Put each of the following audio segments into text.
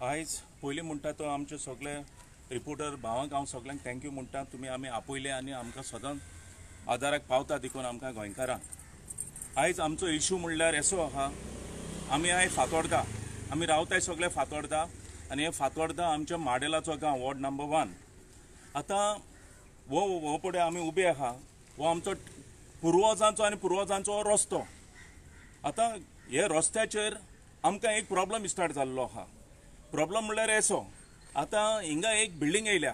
आयज पयलीं म्हणटा तो आमचे सगळे रिपोर्टर भावांक हांव सगळ्यांक thank you म्हणटा. तुमी आमी आपयले आनी आमकां सदांच आदाराक पावता देखून आमकां गोंयकारांक. आयज आमचो इशू म्हणल्यार असो आहा, आमी आयज फातोर्डा, आमी रावताय सगळे फातोर्डा आनी हे फातोर्डा आमच्या माडेलाचो गांव, वॉर्ड नंबर 1. आतां हो हो पळय आमी उबे आहा, हो आमचो पुर्वजांचो आनी पुर्वजांचो रस्तो. आतां हे रस्त्याचेर आमकां एक प्रॉब्लम स्टार्ट जाल्लो आहा. प्रॉब्लम म्हणल्यार असो, आतां हिंगा एक बिल्डींग येयल्या,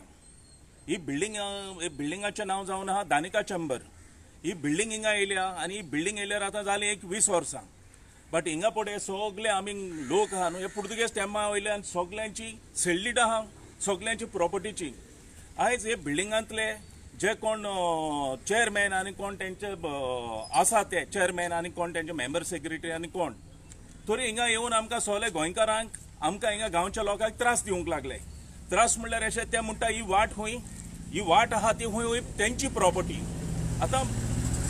ही बिल्डींग बिल्डिंगाचें नांव जावन आहा दानिका चेंबर. ही बिल्डींग हिंगा येयल्या आनी ही बिल्डींग येयल्यार आतां जाली एक 20 वर्सां. बट हिंगा पळय सगळे आमी लोक आहा न्हू, हे पुर्तुगेज तेंपा वयल्यान सगल्यांची सेल्डीड आहा, सगल्यांची प्रॉपर्टीची. आयज हे बिल्डिंगांतले जे कोण चेअरमॅन आनी कोण तेंचे आसा ते चेअरमॅन आनी कोण तेंचे मेंबर सेक्रेटरी आनी कोण तरी हिंगा येवन आमकां सगळे गोंयकारांक, आमकां हिंगा गांवच्या लोकांक त्रास दिवंक लागले. त्रास म्हणल्यार अशें ते म्हणटा ही वाट खंय, ही वाट आहा ती खंय तेंची प्रॉपर्टी. आतां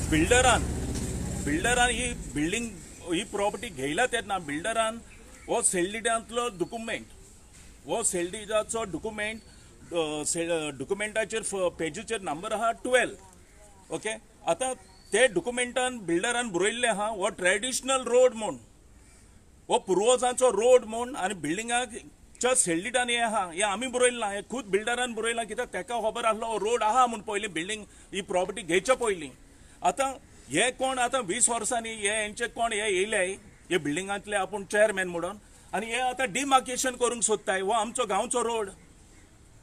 बिल्डरान ही बिल्डींग ही प्रॉपर्टी घेयला तेन्ना बिल्डरान हो सेल्डिडांतलो डॉक्युमेंट, हो सेल्डिडाचो डॉक्युमेंट, डॉक्युमेंटाचेर पेजीचेर नंबर आहा 12. ओके, आतां ते डॉक्युमेंटान बिल्डरान बरयल्लें आहा हो ट्रेडिशनल रोड म्हूण, हो पुर्वजांचो रोड म्हूण आनी बिल्डिंगाच्या सेल्डिडान हें आहा, हें आमी बरयलां, हें खूद बिल्डरान बरयलां कित्याक तेका खबर आसलो हो रोड आहा म्हूण पयलीं बिल्डींग ही प्रॉपर्टी घेवच्या पयलीं. आतां हे कोण आतां 20 वर्सांनी हे हेंचे कोण हे येयले हे बिल्डिंगांतले आपूण चेअरमॅन म्हणून आनी हे आतां डिमार्केशन करूंक सोदताय हो आमचो गांवचो रोड.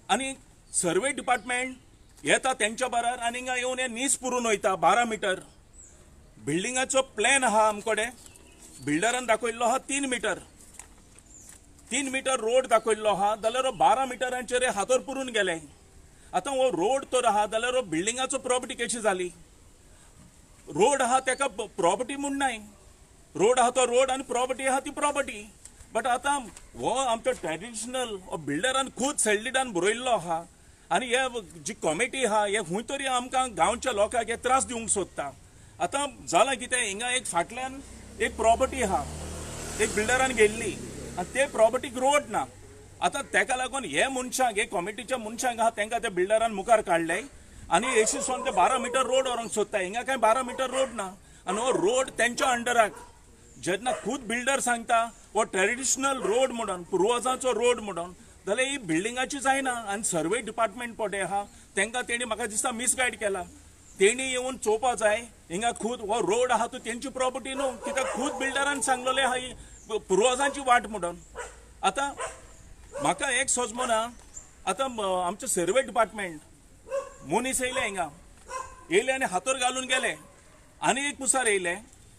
आनी सर्वे डिपार्टमेंट येता तेंच्या बरार आनी हिंगा येवन हे नीस पुरून वयता 12 मिटर. बिल्डिंगाचो प्लॅन आहा आमकडे, बिल्डरान दाखयल्लो आहा 3 मिटर, 3 मिटर रोड दाखयल्लो आहा, जाल्यार 12 मिटरांचेर हातोर पुरून गेले. आतां हो रोड तर आहा जाल्यार हो बिल्डिंगाचो प्रॉपर्टी कशी जाली? रोड आहा तेका प्रॉपर्टी म्हूण नाय, रोड आहा तो रोड आनी प्रॉपर्टी आहा ती प्रॉपर्टी. बट आतां हो आमचो ट्रेडिशनल हो बिल्डरान खूद सेल्डिडान बरयल्लो आहा आनी हे जी कॉमिटी आहा हे खंय तरी आमकां गांवच्या लोकांक हे त्रास दिवंक सोदता. आतां जालां कितें, हिंगा एक फाटल्यान एक प्रॉपर्टी आहा, एक बिल्डरान घेयल्ली आनी ते प्रॉपर्टीक रोड ना. आतां तेका लागून हे मनशांक, हे कॉमिटीच्या मनशांक आहा तेंकां त्या बिल्डरान मुखार काडले आनी एशी सोन ते 12 मिटर रोड व्हरूंक सोदता. हिंगा कांय 12 मिटर रोड ना आनी हो रोड तेंच्या अंडराक. जेन्ना खूद बिल्डर सांगता हो ट्रेडिशनल रोड म्हणून, पुर्वजांचो रोड म्हणून, जाल्यार ही बिल्डिंगाची जायना. आनी सर्वे डिपार्टमेंट पळय आहा तेंकां तेणी म्हाका दिसता मिसगायड केला. तेणी येवन चोवपा जाय हिंगा खूद हो रोड आहा तो तेंची प्रॉपर्टी न्हू, कित्याक खूद बिल्डरान सांगलेलें आहा ही पुर्वजांची वाट म्हणून. आतां म्हाका एक सोजमना, आतां आमचें सर्वे डिपार्टमेंट मनीस येयले हिंगा, येयले आनी हातोर घालून गेले आनी एक पुसार येयले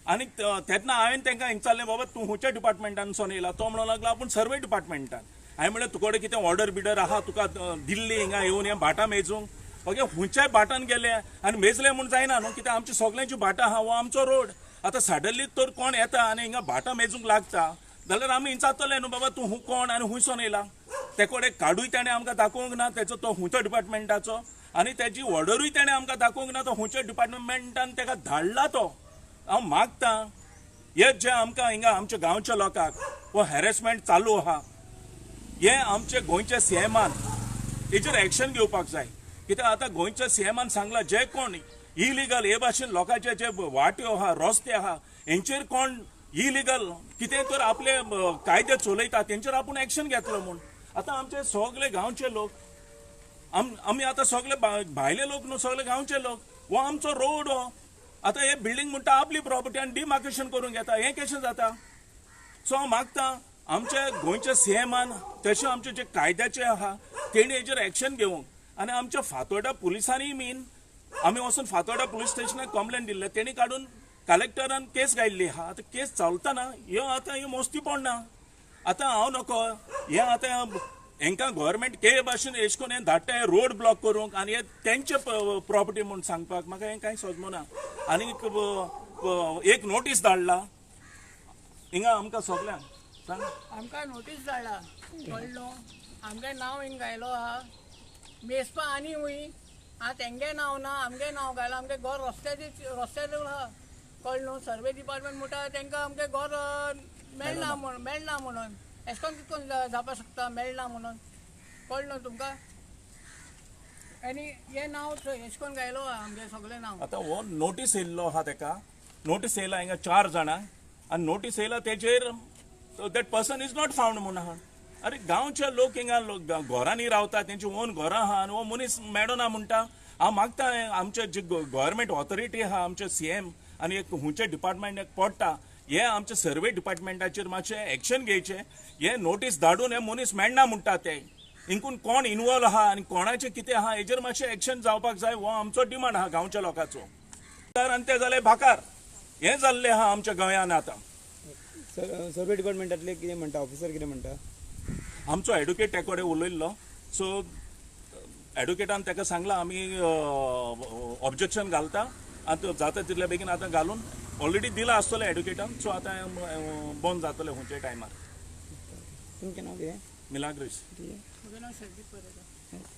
आनी तेन्ना हांवें तेंकां विचारलें, बाबा तूं खंयच्या डिपार्टमेंटानसून येयला? तो म्हणूंक लागलो आपूण सर्वे डिपार्टमेंटान. हांवें म्हणलें तुका कडेन कितें ऑर्डर बिर्डर आहा तुका दिल्ली हिंगा येवन हें भाटां मेजूंक? ओके, खंयच्याय भाटान गेले आनी मेजले म्हूण जायना न्हू, कित्याक आमची सगल्यांची भाटां आहा, हो आमचो रोड. आतां सडनली तर कोण येता आनी हिंगा भाटां मेजूंक लागता जाल्यार आमी विचारतले न्हू, बाबा तूं कोण आनी खंयसून येयला? ते कडेन कार्डूय तेणें आमकां दाखोवंक ना तेचो, तो खंयचो डिपार्टमेंटाचो, आनी तेजी ऑर्डरूय तेणें आमकां दाखोवंक ना, तो खंयच्या डिपार्टमेंटान तेका धाडला तो. हांव मागता हे जे आमकां हिंगा आमच्या गांवच्या लोकांक हो हॅरेसमेंट चालू आहा, हे आमचे गोंयच्या सीएमान हेचेर एक्शन घेवपाक जाय. कित्याक आतां गोंयच्या सीएमान सांगला जे कोण इलिगल हे भाशेन लोकांचे जे वाट्यो आहा, रस्ते आहा, हेंचेर कोण इलिगल कितें तर आपले कायदे चलयता तेंचेर आपूण एक्शन घेतलो म्हूण. आतां आमचे सगळे गांवचे लोक, आमी आतां सगळे भायले लोक न्हू, सगळे गांवचे लोक, हो आमचो रोड हो. आतां हे बिल्डींग म्हणटा आपली प्रॉपर्टी आनी डिमार्केशन करूंक येता, हें कशें जाता? सो हांव मागता आमच्या गोंयच्या सीएमान तशें आमचे जे कायद्याचे आहा तेणी हेजेर एक्शन घेवंक. आनी आमच्या फातोर्डा पुलिसांनी बीन आमी वचून फातोर्डा पुलीस स्टेशनाक कंप्लेन दिल्ले, तेणी काडून कलेक्टरान केस घायल्ली आहा. आतां केस चलतना ह्यो आतां ह्यो मोस्ती पडना. आतां हांव नको हें आतां हेंकां गव्हर्मेंट के भाशेन एश कोन्न हें धाडटा हे रोड ब्लॉक करूंक आनी हे तेंचे प्रॉपर्टी म्हूण सांगपाक म्हाका हें कांय समजना. आनी एक नोटीस धाडला हिंगा आमकां सगल्यांक, सांग आमकां नोटीस धाडला, कळ्ळो आमगे नांव हिंग घायलो आहा, मेजपा आनी वय आं तेंगे नांव ना, आमगे नांव घायलां, आमगे घर रस्त्याचेर आहा, कळ्ळो न्हू. सर्वे डिपार्टमेंट म्हणटा तेंकां आमगे घर मेळना म्हणून. एशें कोन्न कितें कोन्न जावपाक शकता मेळना म्हणून कळ्ळें न्हू तुमकां. आनी हें नांव चोय एशें कोन्न घायलो आहा आमगें सगळें नांव. आतां हो नोटीस येयल्लो आहा तेका, नोटीस येयला हिंगा 4 जाणांक आनी नोटीस येयला तेजेर that person is not found म्हूण आहा. अरे गांवचे लोक हिंगा घरांनी रावता, तेंची ओन घरां आहा आनी हो मनीस मेळना म्हणटा. हांव मागता आमचे जे गव्हर्मेंट ऑथॉरिटी आहा, आमचे सीएम आनी एक खंयचे डिपार्टमेंट एक पडटा, हे आमचे सर्वे डिपार्टमेंटाचेर मातशें एक्शन घेवचें. हे नोटीस धाडून हे मनीस मेळना म्हणटा ते हिंकून कोण इनवॉल्व आहा आनी कोणाचें कितें आहा हेजेर मातशें एक्शन जावपाक जाय. हो आमचो डिमांड आहा गांवच्या लोकांचो. आनी ते जाले भाकार, हें जाल्लें आहा आमच्या गोंयान आतां. सर्वे डिपार्टमेंटातले कितें म्हणटा ऑफिसर, कितें म्हणटा? आमचो एडवोकेट त्या कडेन उलयल्लो, सो एडवोकेटान ताका सांगलां आमी ऑब्जेक्शन घालता आतां जाता तितल्या बेगीन आतां घालून ऑलरेडी दिलां आसतलें एडवोकेटान. सो आतां बंद जातलें खंयच्या टायमार. तुमचें नांव कितें? मिलाग्रीस. म्हजें नांव शर्जीत परेरा.